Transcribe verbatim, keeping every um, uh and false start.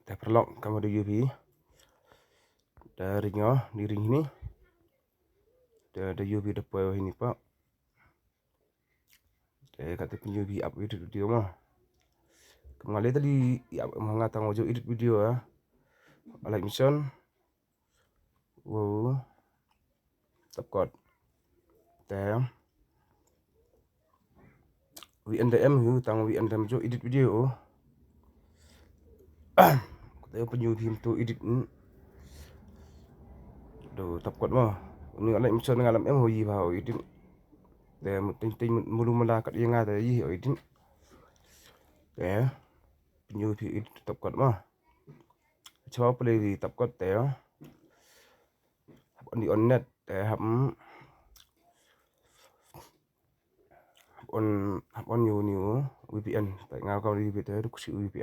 Te paralok, kam da ïohi phi. Da ring, oh, da ring hini. Da, da ïohi phi da poi hini pat. Te kata pynïohi phi ap edit video mo. Kam nga leh tali ap, nga tang ju edit video, ah. Like mission. Wow. Top cut. Te V N D M hu tang V N D M ju edit video. Te pynïohi phi tu edit. Do top cut mo. Ni nga like mission nga lam em ho yi ba ho edit. Te mu ting ting mulu mala kat ïa nga te yi ho edit. Te pynïohi phi edit top cut mo. Chwa play di top cut te. Hap on di on net te hap, hap on, hap on ïa u ni u V P N. Te nga ka V P N te du kusi V P N.